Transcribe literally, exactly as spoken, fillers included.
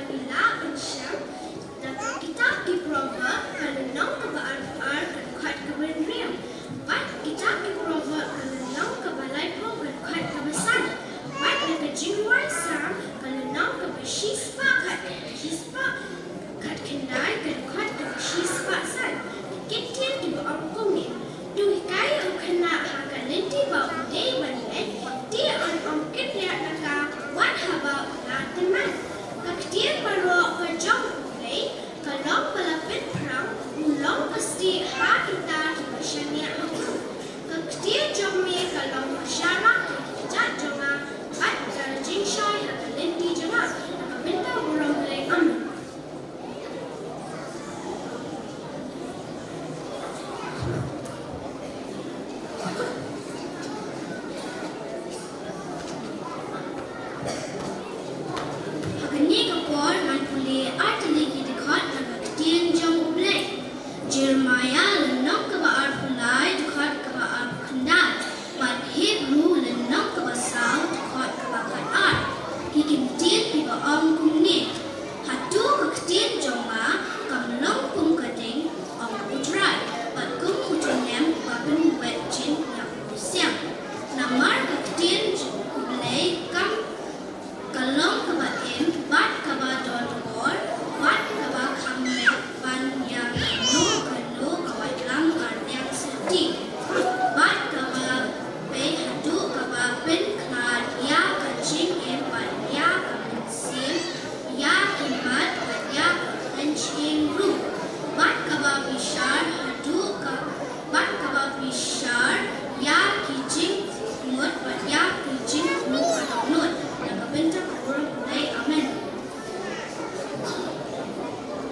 Ngi lah ban shem da ka kitab ki Proverb ka lynnong kaba arphew ar ka dkhot kaba hynriew. Bad kitab ki Proverb ka lynnong kaba laiphew ka dkhot kaba san. Bad na ka Jingrwai Salm ka lynnong kaba shispah